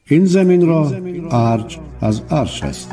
Ин заминро арҷ аз арш аст.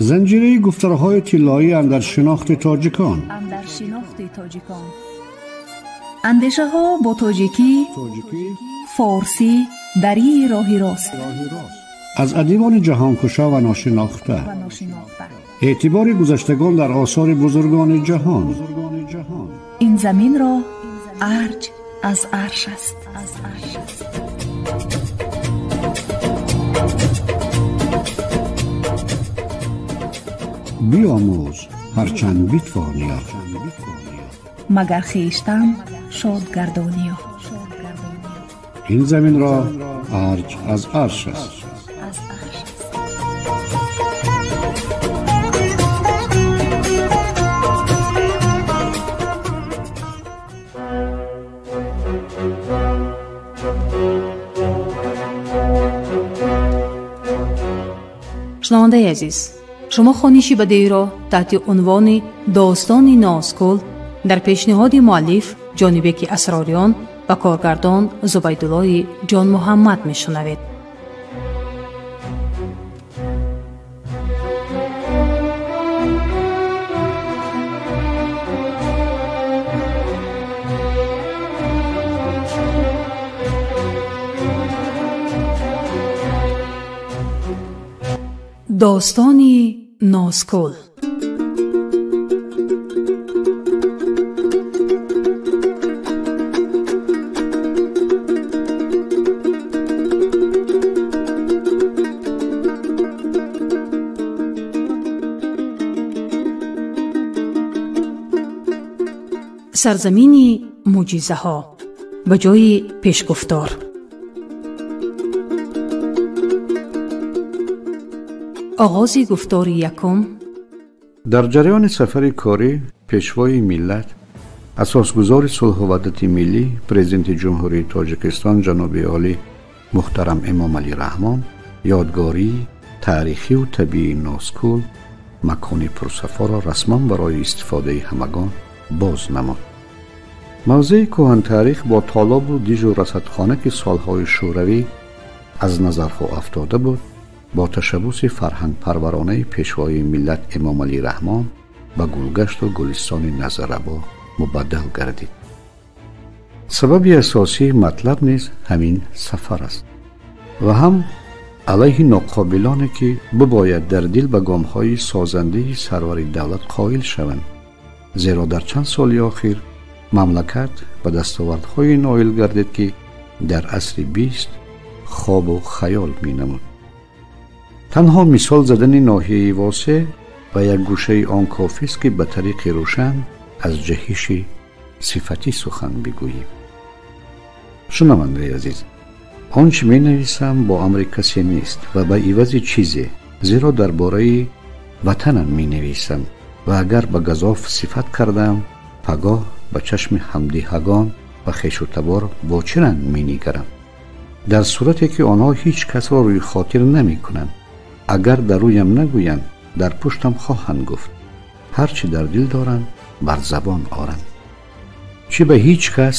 Занҷираи гуфторҳои тиллоӣ андар шинохти тоҷикон. Андешаҳо бо тоҷикӣ, форсӣ, дарии роҳи рост. Аз адибони ҷаҳонкушо ва ношинохта. Эътибори гузаштагон дар осори бузургони ҷаҳон. Ин заминро арҷ аз арш аст. Биомӯз ҳарчанд битвониё, магар хештан шод гардониё. Ин заминро арҷ аз арш аст. Шунавандаи азиз, шумо хониши бадеиро таҳти унвони «Достони Нозкул» дар пешниҳоди муаллиф Ҷонибеки Асрориён ва коргардон Зубайдуллои Ҷонмуҳаммад мешунавед. Достони Нозкул. Сарзамини мӯъҷизаҳо ба ҷои пешгуфтор. Оғози гуфтори якум. Дар ҷараёни сафари корӣ пешвои миллат, асосгузори сулҳу ваҳдати миллӣ, президенти Ҷумҳурии Тоҷикистон ҷаноби олӣ муҳтарам Эмомалӣ Раҳмон ёдгории таърихию табиии Нозкул, макони пурсафоро расман барои истифодаи ҳамагон боз намуд. Мавзеи кӯҳантаърих бо толобу дижу расадхона, ки солҳои шӯравӣ аз назарҳо афтода буд, бо ташаббуси фарҳангпарваронаи пешвои миллат Эмомалӣ Раҳмон ба гулгашту гулистони назаррабо мубаддал гардид. Сабаби асосии матлаб низ ҳамин сафар аст ва ҳам алайҳи ноқобилоне, ки бибояд дар дил ба гомҳои созандаи сарвари давлат қоил шаванд, зеро дар чанд соли охир мамлакат ба дастовардҳое ноил гардид, ки дар асри 20 хобу хаёл менамуд. Танҳо мисол задани ноҳияи Восеъ ва як гӯшаи он кофист, ки ба тариқи рӯшан аз ҷаҳиши сифатӣ сухан бигӯем. Шунавандаи азиз, он чӣ менависам бо амри касе нест ва ба ивази чизе, зеро дар бораи ватанам менависам ва агар ба газоф сифат кардам, пагоҳ ба чашми ҳамдиҳагон ва хешутабор бо чӣ ранг менигарам? Дар сурате ки онҳо ҳеҷ касро рӯи хотир намекунанд, агар дар рӯям нагӯянд, дар пуштам хоҳанд гуфт. Ҳар чӣ дар дил доранд, бар забон оранд. Чӣ ба ҳеҷ кас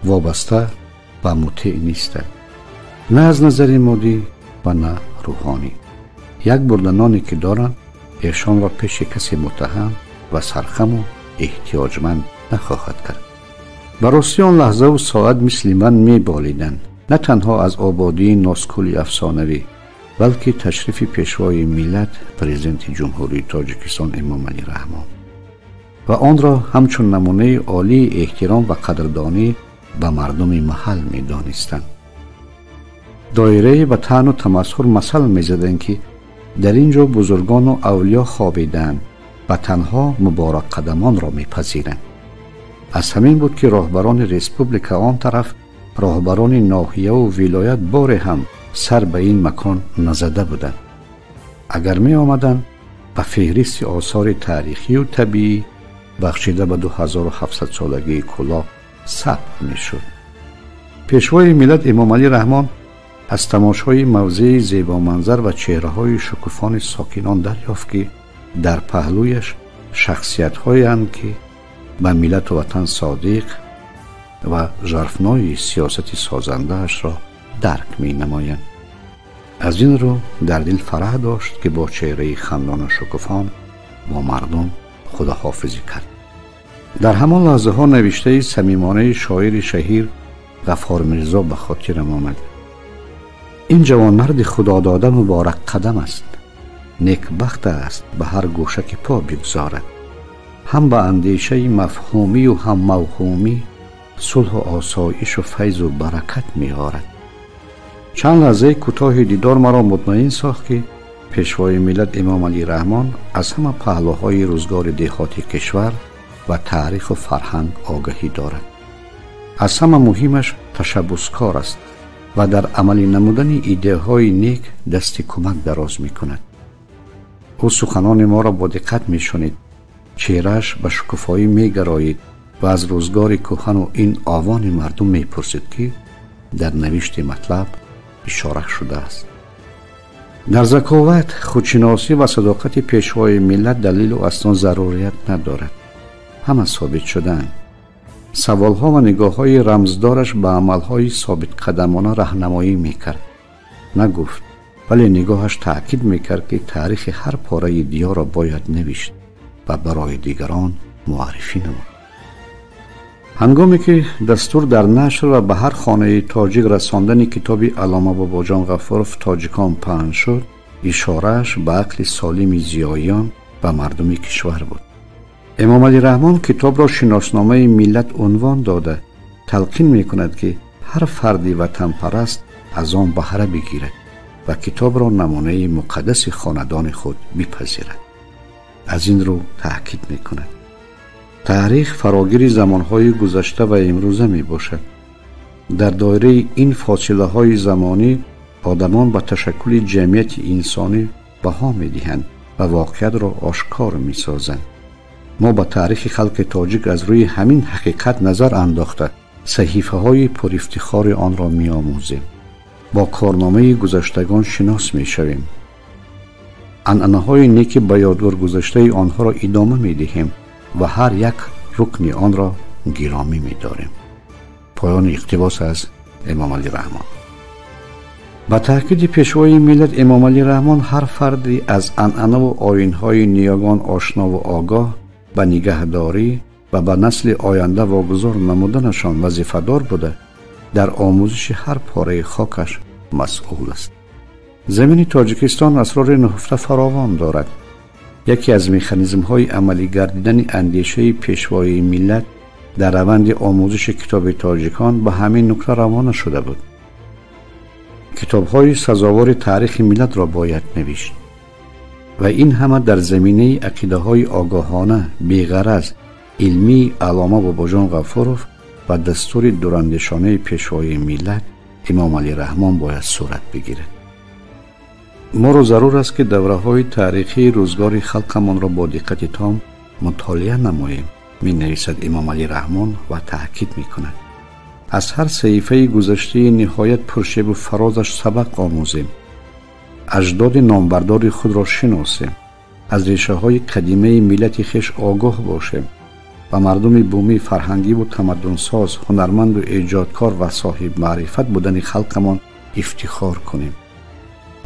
вобаста ва мутеъ нестанд, на аз назари моддӣ ва на рӯҳонӣ. Як бурда ноне ки доранд, эшонро пеши касе муттаҳам ва сархаму эҳтиёҷманд нахоҳад кард. Ба ростӣ он лаҳзаву соат мисли ман меболиданд, на танҳо аз ободии Нозкули афсонавӣ, балки ташрифи пешвои миллат, президенти Ҷумҳурии Тоҷикистон Эмомалӣ Раҳмон, ва онро ҳамчун намунаи олии эҳтиром ва қадрдонӣ ба мардуми маҳал медонистанд. Доираи ба таъну тамасхур масал мезаданд, ки дар ин ҷо бузургону авлиё хобидаанд ва танҳо муборакқадамонро мепазиранд. Аз ҳамин буд, ки роҳбарони республика он тараф, роҳбарони ноҳияву вилоят боре ҳам сар ба ин макон назада буданд. Агар меомаданд, ба феҳристи осори таърихию табиӣ бахшида ба 2700-солагии Кӯлоб сабт мешуд. Пешвои миллат Эмомалӣ Раҳмон аз тамошои мавзеи зебоманзар ва чеҳраҳои шукуфони сокинон дарёфт, ки дар паҳлӯяш шахсиятҳоянд, ки ба миллату ватан содиқ ва жарфнои сиёсати созандаашро дарк менамоянд. Аз ин рӯ дар дил фараҳ дошт, ки бо чеҳраи хандону шукуфон бо мардум худоҳофизӣ кард. Дар ҳамон лаҳзаҳо навиштаи самимонаи шоири шаҳир Ғаффор Мирзо ба хотирам омад. Ин ҷавонмарди худодода муборак қадам аст, некбахт аст, ба ҳар гӯша ки по бигзорад. Ҳам ба андешаи мафҳумию ҳам мавҳумӣ сулҳу осоишу файзу баракат меорад. Чанд лаҳзаи кӯтоҳи дидор маро мутмаин сохт, ки пешвои миллат Эмомалӣ Раҳмон аз ҳама паҳлӯҳои рӯзгори деҳоти кишвар ва таъриху фарҳанг огаҳӣ дорад. Аз ҳама муҳимаш ташаббускор аст ва дар амалӣ намудани идеяҳои нек дасти кӯмак дароз мекунад. Ӯ суханони моро бо диққат мешунид, чеҳрааш ба шукуфоӣ мегароид ва аз рӯзгори кӯҳану ин овони мардум мепурсид, ки дар навишти матлаб ишора шудааст. Дар заковат, худшиносӣ ва садоқати пешвои миллат далилу аслан зарурият надорад. Ҳама собит шудаанд. Саволҳо ва нигоҳҳои рамздораш ба амалҳои собитқадамона раҳнамоӣ мекард. Нагуфт, вале нигоҳаш таъкид мекард, ки таърихи ҳар пораи диёрро бояд навишт ва барои дигарон муаррифӣ намуд. Ҳангоме ки дастур дар нашр ва ба ҳар хонаи тоҷик расондани китоби Аллома Бобоҷон Ғафуров «Тоҷикон» паҳн шуд, ишорааш ба ақли солими зиёиён ва мардуми кишвар буд. Эмомалӣ Раҳмон китобро шиносномаи миллат унвон дода, талқин мекунад, ки ҳар фарди ватанпараст аз он баҳра бигирад ва китобро намунаи муқаддаси хонадони худ бипазирад. Аз ин рӯ таъкид мекунад: таърих фарогири замонҳои гузашта ва имрӯза мебошад. Дар доираи ин фосилаҳои замонӣ одамон ба ташаккули ҷамъияти инсонӣ баҳо медиҳанд ва воқеиятро ошкор месозанд. Мо ба таърихи халқи тоҷик аз рӯи ҳамин ҳақиқат назар андохта, саҳифаҳои пурифтихори онро меомӯзем. Бо корномаи гузаштагон шинос мешавем. Анъанаҳои неки ба ёдгор гузаштаи онҳоро идома медиҳем ва ҳар як рукни онро гиромӣ медорем. Поёни иқтибос аз Эмомалӣ Раҳмон. Ба таъкиди пешвои миллат Эмомалӣ Раҳмон, ҳар фарди аз анъанаву оинҳои ниёгон ошнову огоҳ ба нигаҳдорӣ ва ба насли оянда вогузор намуданашон вазифадор буда, дар омӯзиши ҳар пораи хокаш масъул аст. Замини Тоҷикистон асрори нуҳуфта фаровон дорад. Яке аз механизмҳои амалӣ гардидани андешаи пешвои миллат дар раванди омӯзиши китоби «Тоҷикон» ба ҳамин нукта равона шуда буд. Китобҳои сазовори таърихи миллатро бояд навишт ва ин ҳама дар заминаи ақидаҳои огоҳона, беғараз, илмии Аллома Бобоҷон Ғафуров ва дастури дурандешонаи пешвои миллат Эмомалӣ Раҳмон бояд сурат бигирад. Моро зарур аст, ки давраҳои таърихии рӯзгори халқамонро бо диққати том мутолиа намоем, менависад Эмомалӣ Раҳмон ва таъкид мекунад: аз ҳар саҳифаи гузаштаи ниҳоят пуршебу фарозаш сабақ омӯзем, аҷдоди номбардори худро шиносем, аз решаҳои қадимаи миллати хеш огоҳ бошем ва мардуми бумӣ, фарҳангиву тамаддунсоз, ҳунарманду эҷодкор ва соҳибмаърифат будани халқамон ифтихор кунем.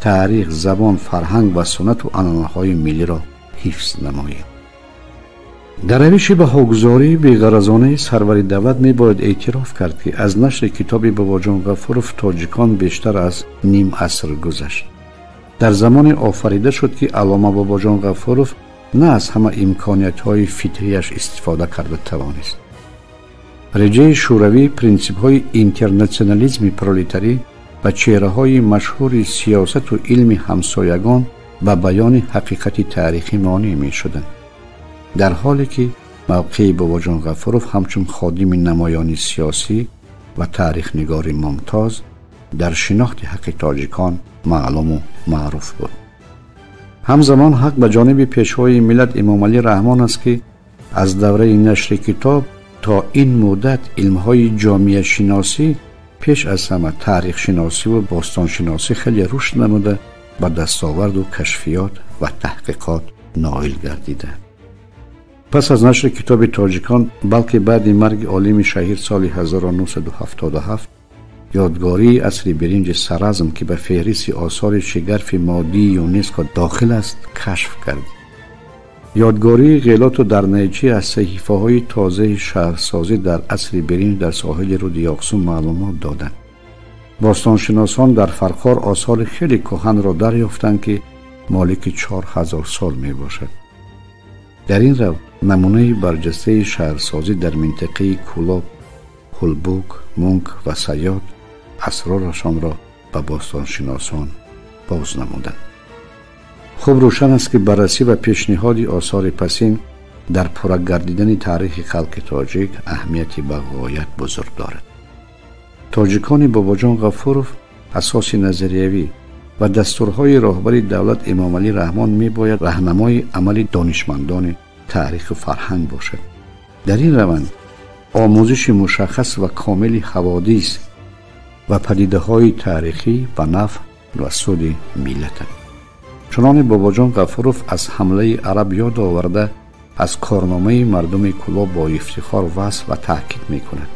Таърих, забон, фарҳанг ва суннату анъанаҳои миллиро ҳифз намоем. Дар равиши баҳогузории беғаразонаи сарвари давлат мебояд эътироф кард, ки аз нашри китоби Бобоҷон Ғафуров «Тоҷикон» бештар аз ним аср гузашт. Дар замоне офарида шуд, ки Аллома Бобоҷон Ғафуров на аз ҳама имкониятҳои фитрияш истифода карда тавонист. Реҷаи шӯравӣ, принсипҳои интернатсионализми пролетарӣ ва чеҳраҳои машҳури сиёсату илми ҳамсоягон ба баёни ҳақиқати таърихӣ монеъ мешуданд. Дар ҳоле ки мавқеи Бобоҷон Ғафуров ҳамчун ходими намоёни сиёсӣ ва таърихнигори мумтоз дар шинохти ҳаққи тоҷикон маълуму маъруф буд. Ҳамзамон ҳақ ба ҷониби пешвои миллат Эмомалӣ Раҳмон аст, ки аз давраи нашри китоб то ин муддат илмҳои ҷомеашиносӣ, пеш аз ҳама таърихшиносиву бостоншиносӣ хеле рушд намуда, ба дастоварду кашфиёт ва таҳқиқот ноил гардида. Пас аз нашри китоби тоҷикон, балки баъди марги олими шаҳир соли 1977, ёдгории асри биринҷи Саразм, ки ба феҳристи осори шигарфи моддии ЮНЕСКО дохил аст, кашф кард. Ёдгории Ғелоту Дарнайчӣ аз саҳифаҳои тозаи шаҳрсозӣ дар асри биринҷ дар соҳили руди Ёқсу маълумот доданд. Бостоншиносон дар Фархор осори хеле кӯҳанро дарёфтанд, ки молики 4000 сол мебошад. Дар ин рав намунаи барҷастаи шаҳрсозӣ дар минтақаи Кӯлоб, Ҳулбук, Мунк ва Саёд асрорашонро ба бостоншиносон боз намуданд. Хуб рӯшан аст, ки баррасӣ ва пешниҳоди осори пасин дар пурра гардидани таърихи халқи тоҷик аҳамияти ба ғоят бузург дорад. Тоҷикони Бобоҷон Ғафуров асоси назариявӣ ва дастурҳои роҳбари давлат Эмомалӣ Раҳмон мебояд раҳнамои амали донишмандони таъриху фарҳанг бошад. Дар ин раванд омӯзиши мушаххас ва комили ҳаводис ва падидаҳои таърихӣ ба нафъ ва суди миллат аст. Чуноне Бобоҷон Ғафуров аз ҳамлаи араб ёд оварда, аз корномаи мардуми Кӯлоб бо ифтихор васф ва таъкид мекунад.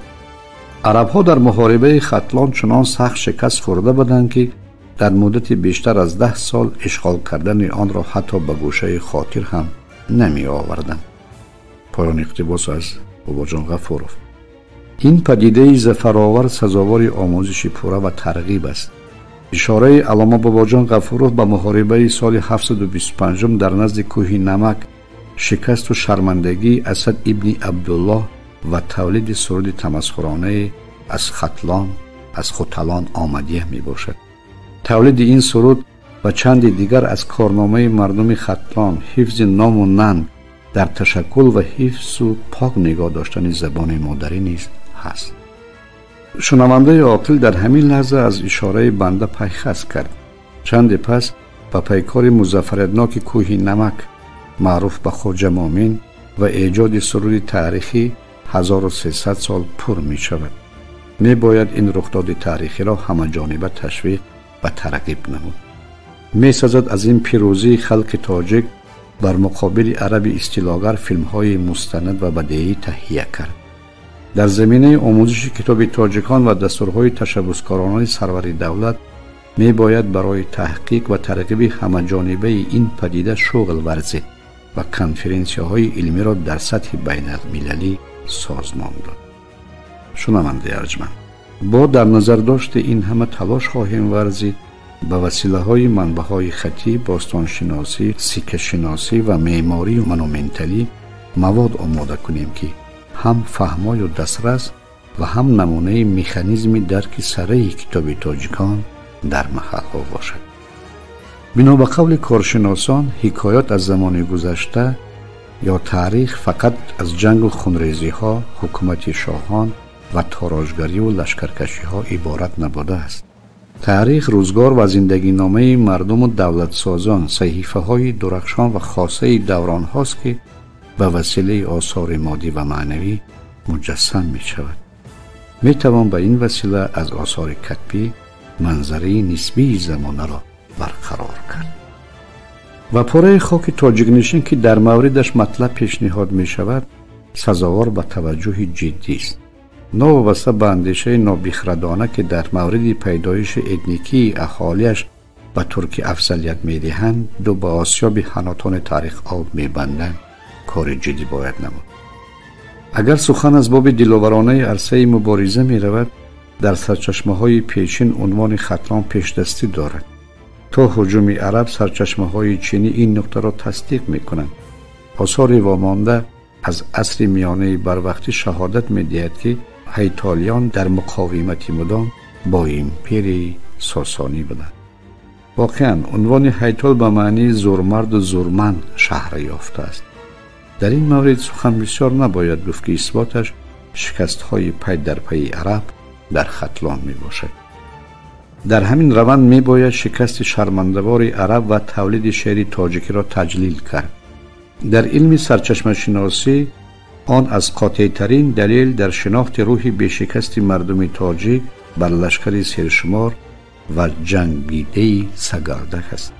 Арабҳо дар муҳорибаи Хатлон чунон сахт шикаст хӯрда буданд, ки дар муддати бештар аз 10 сол ишғол кардани онро ҳатто ба гӯшаи хотир ҳам намеоварданд. Поёни иқтибос аз Бобоҷон Ғафуров. Ин падидаи зафаровар сазовори омӯзиши пурра ва тарғиб аст. Ишораи Аллома Бобоҷон Ғафуров ба муҳорибаи соли 725 дар назди кӯҳи Намак, шикасту шармандагии Асад ибни Абдуллоҳ ва тавлиди суруди тамасхуронае аз Хатлон, аз Хуталон омадия мебошад. Тавлиди ин суруд ва чанди дигар аз корномаи мардуми Хатлон, ҳифзи ному нанг дар ташаккул ва ҳифзу пок нигоҳ доштани забони модарӣ низ ҳаст. Шунавандаи оқил дар ҳамин лаҳза аз ишораи банда пайхас кард. Чанде пас ба пайкори музаффариятноки кӯҳи Намак, маъруф ба Хоҷа Момин, ва эҷоди суруди таърихӣ 1300 сол пур мешавад. Мебояд ин рухдоди таърихиро ҳамаҷониба ташвиқ ва тарғиб намуд. Месазад аз ин пирӯзии халқи тоҷик бар муқобили араби истилогар филмҳои мустанад ва бадеӣ таҳия кард. Дар заминаи омӯзиши китоби тоҷикон ва дастурҳои ташаббускоронаи сарвари давлат мебояд барои таҳқиқ ва тарғиби ҳамаҷонибаи ин падида шуғл варзид ва конференсияҳои илмиро дар сатҳи байналмилалӣ созмон дод. Шунавандаи арҷманд, бо дар назардошти ин ҳама талош хоҳем варзид ба василаҳои манбаъҳои хаттӣ, бостоншиносӣ, сиккашиносӣ ва меъморию монументалӣ мавод омода кунем, ки ҳам фаҳмою дастрас ва ҳам намунаи механизми дарки сараи китоби тоҷикон дар маҳалҳо бошад. Бино ба қавли коршиносон, ҳикоят аз замони гузашта ё таърих фақат аз ҷангу хунрезиҳо, ҳукумати шоҳон ва тороҷгариву лашкаркашиҳо иборат набудааст. Таърих рӯзгор ва зиндагиномаи мардуму давлатсозон, саҳифаҳои дурахшон ва хосаи давронҳост, ки ба василаи осори моддӣ ва маънавӣ муҷассам мешавад. Метавон ба ин васила аз осори катбӣ манзараи нисбии замонаро барқарор кард. Ва пораи хоки тоҷикнишин, ки дар мавридаш матлаб пешниҳод мешавад, сазовор ба таваҷҷӯҳи ҷиддист. Новобаста ба андешаи нобихрадона, ки дар мавриди пайдоиши этникии аҳолиаш ба турки афзалият медиҳанд, ду ба осиёби ҳанотони таърих об мебанданд, кори ҷиддӣ бояд намуд. Агар сухан аз боби диловаронаи арсаи мубориза меравад, дар сарчашмаҳои пешин унвони Хатлон пешдастӣ дорад. То ҳуҷуми араб сарчашмаҳои чинӣ ин нуқтаро тасдиқ мекунанд. Осори вомонда аз асри миёнаи барвақтӣ шаҳодат медиҳад, ки ҳайтолиён дар муқовимати мудом бо империяи сосонӣ буданд. Воқеан унвони ҳайтол ба маънии зурмарду зурманд шаҳра ёфтааст. Дар ин маврид сухан бисёр набояд гуфт, ки исботаш шикастҳои пай дар пайи араб дар Хатлон мебошад. Дар ҳамин раванд мебояд шикасти шармандавори араб ва тавлиди шеъри тоҷикиро таҷлил кард. Дар илми сарчашмашиносӣ он аз қотеътарин далел дар шинохти рӯҳи бешикасти мардуми тоҷик бар лашкари сершумор ва ҷангидеи сагардак аст.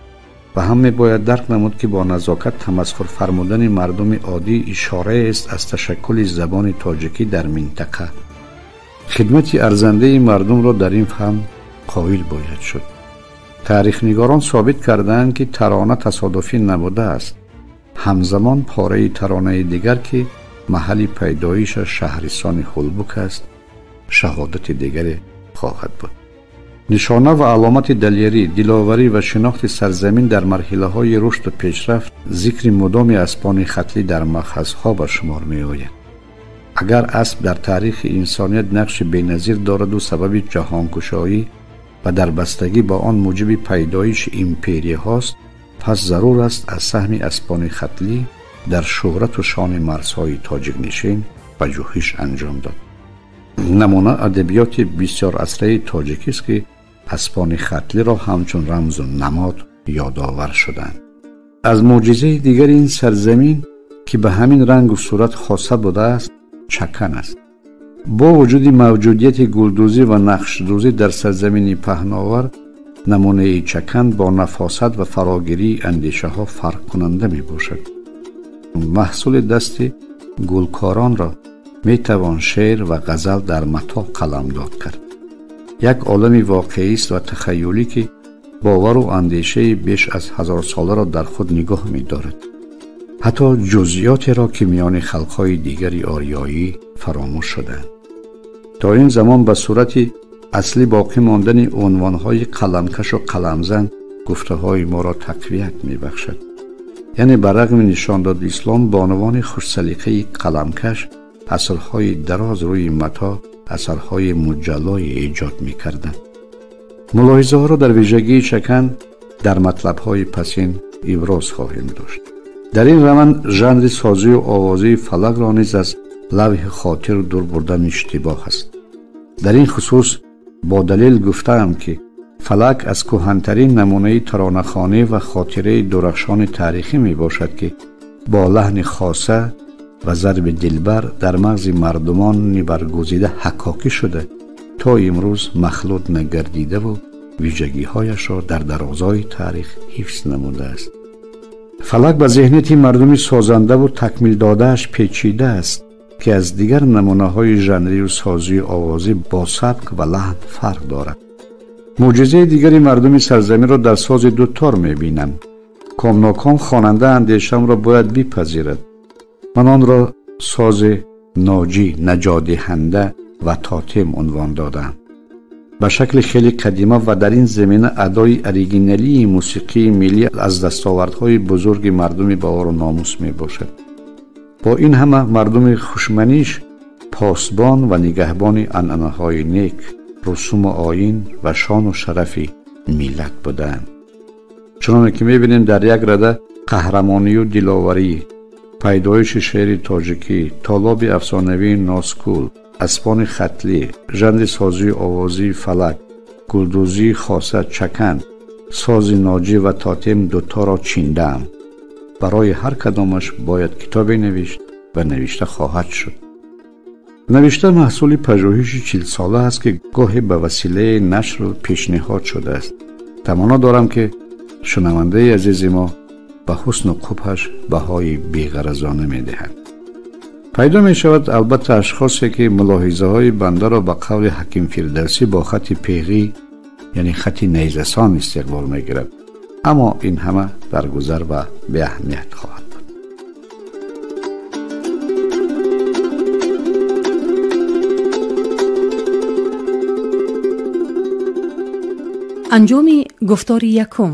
ва ҳам мебояд дарк намуд, ки бо назокат тамасхур фармудани мардуми оддӣ ишораест аз ташаккули забони тоҷикӣ дар минтақа. Хидмати арзандаи мардумро дар ин фаҳм қоил бояд шуд. Таърихнигорон собит кардаанд, ки тарона тасодуфӣ набудааст. Ҳамзамон пораи таронаи дигар, ки маҳалли пайдоишаш шаҳристони Ҳулбук аст, шаҳодати дигаре хоҳад буд. Нишона ва аломати далерӣ, диловарӣ ва шинохти сарзамин дар марҳилаҳои рушду пешрафт зикри мудоми аспони хатлӣ дар махазҳо ба шумор меояд. Агар асп дар таърихи инсоният нақши беназир дораду сабаби ҷаҳонкушоӣ ва дар бастагӣ ба он муҷиби пайдоиши империяҳост, пас зарур аст аз саҳми аспони хатлӣ дар шӯҳрату шони марзҳои тоҷикнишин пажӯҳиш анҷом дод. Намуна адабиёти бисёрасраи тоҷикист, ки аспони хатлиро ҳамчун рамзу намод ёдовар шуданд. Аз мӯъҷизаи дигари ин сарзамин, ки ба ҳамин рангу сурат хоса будааст, чакан аст. Бо вуҷуди мавҷудияти гулдӯзӣ ва нақшдӯзӣ дар сарзамини паҳновар, намунаи чакан бо нафосат ва фарогирии андешаҳо фарқкунанда мебошад. Маҳсули дасти гулкоронро метавон шеър ва ғазал дар матоъ қаламдод кард. Як олами воқеист ва тахаюлӣ, ки бовару андешаи беш аз ҳазорсоларо дар худ нигоҳ медорад, ҳатто ҷузъиётеро, ки миёни халқҳои дигари ориёӣ фаромӯш шудаанд. То ин замон ба сурати аслӣ боқӣ мондани унвонҳои қаламкашу қаламзан гуфтаҳои моро тақвият мебахшад. Яъне ба рағми нишон дод ислом бонувони хушсалиқаи қаламкаш асрҳои дароз рӯи матоъ асарҳои муҷаллое эҷод мекарданд. Мулоҳизаҳоро дар вижагии чакан дар матлабҳои пасин иброз хоҳем дошт. Дар ин раванд жанри созию овозии фалакро низ аз лавҳи хотир дур бурдан иштибоҳ аст. Дар ин хусус бо далел гуфтаам, ки фалак аз кӯҳантарин намунаи таронахонӣ ва хотираи дурахшони таърихӣ мебошад, ки бо лаҳни хоса ва зарби дилбар дар мағзи мардумони баргузида ҳакокӣ шуда, то имрӯз махлут нагардидаву вижагиҳояшро дар дарозои таърих ҳифз намудааст. Фалак ба зеҳнияти мардуми созандаву такмилдодааш печида аст, ки аз дигар намунаҳои жанрию созию овозӣ бо сабк ва лаҳн фарқ дорад. Мӯъҷизаи дигари мардуми сарзаминро дар сози дутор мебинам. Комноком хонанда андешамро бояд бипазирад. Ман онро сози ноҷӣ, наҷотдиҳанда ва тотем унвон додам. Ба шакли хеле қадима ва дар ин замина адои оригиналии мусиқии миллӣ аз дастовардҳои бузурги мардуми баору номус мебошад. Бо ин ҳама мардуми хушманиш посбон ва нигаҳбони анъанаҳои нек, русуму оин ва шону шарафи миллат будаанд. Чуноне ки мебинем, дар як рада қаҳрамонию диловарӣ, пайдоиши шеъри тоҷикӣ, толоби афсонавии Носкул, аспони хатлӣ, жанри созию овозии фалак, гулдӯзии хоса чакан, сози ноҷӣ ва тотем дуторо чиндаам. Барои ҳар кадомаш бояд китобе навишт ва навишта хоҳад шуд. Навишта маҳсули пажӯҳиши чилсола аст, ки гоҳе ба василаи нашру пешниҳод шудааст. Таманно дорам, ки шунавандаи азизи мо ба ҳусну қубҳаш баҳои беғаразона медиҳад. Пайдо мешавад албатта ашхосе, ки мулоҳизаҳои бандаро ба қавли ҳаким Фирдавсӣ бо хати пеғӣ, яъне хати найзасон истиқбол мегирад. Аммо ин ҳама дар гузар ва беаҳамият хоҳад буд. Анҷоми гуфтори якум.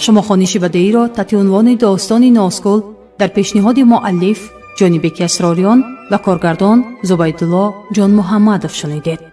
Шумо хониши бадеиро таҳти унвони достони Носкул дар пешниҳоди муаллиф Ҷонибеки Асрориён ва коргардон Зубайдулло Ҷонмуҳаммадов шунидед.